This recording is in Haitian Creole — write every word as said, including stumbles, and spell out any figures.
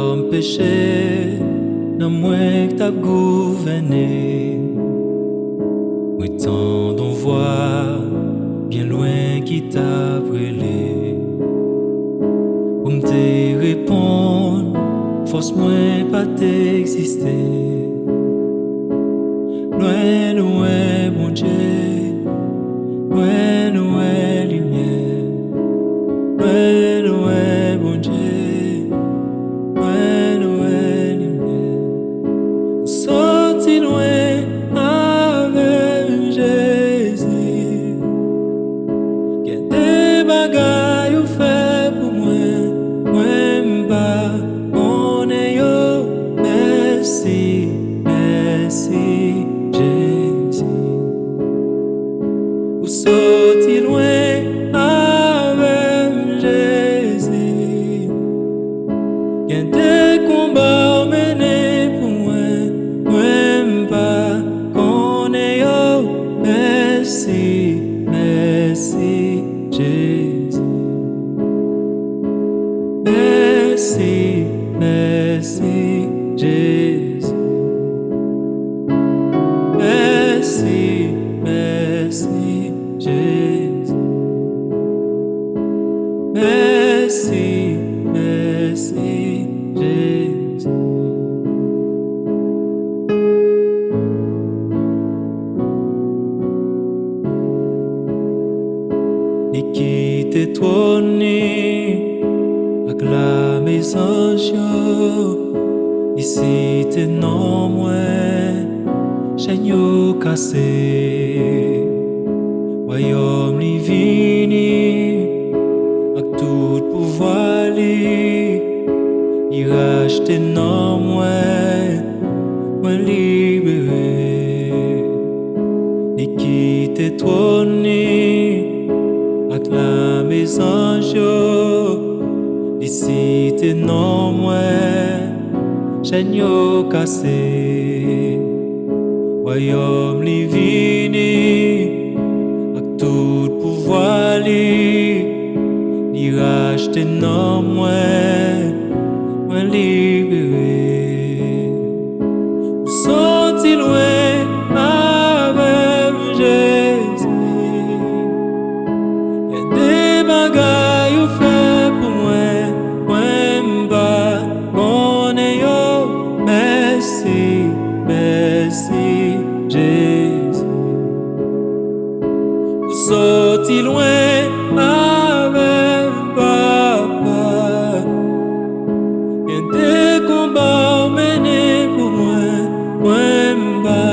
Kòm peche, nan mwen k t ap gouvène. Mwen tande yon vwa byen lwen ki t ap rele. Pou m te reponn, fòs mwen pa t egziste. Lwen, lwen, Bondye, lwen, lwen, limyè, lwen, lwen, Bondye, lwen, lwen, limyè. Ou soti lwen avè m, Jezi. Gen de bagay ou fè pou mwen, mwen m pa konnen yo. Mèsi, mèsi, Jezi. Ou soti lwen avè m, Jezi. Gen de konba w mennen pou mwen, mwen m pa konnen yo. Mèsi, mèsi, Jezi. Mèsi, mèsi, Jezi. Mèsi, mèsi, Jezi. Mèsi, mèsi, Jezi. Li kite twòn li ak lame zanj yo. Li site non mwen, chèn yo kase. Wayòm li vini ak tout pouvwa li. Li rachte non mwen, mwen libere. Li kite twòn li ak lame zanj yo. Li site non mwen, chèn yo kase. Wayòm li vini ak tout pouvwa li. Li rachte non mwen, mwen libere. Ou soti lwen avè m, Jezi. Gen de bagay ou fè pou mwen, mwen m pa konnen yo. Mèsi, mèsi, Jezi. Ou soti lwen avè m, Papa. Gen de konba w mennen pou mwen, mwen m pa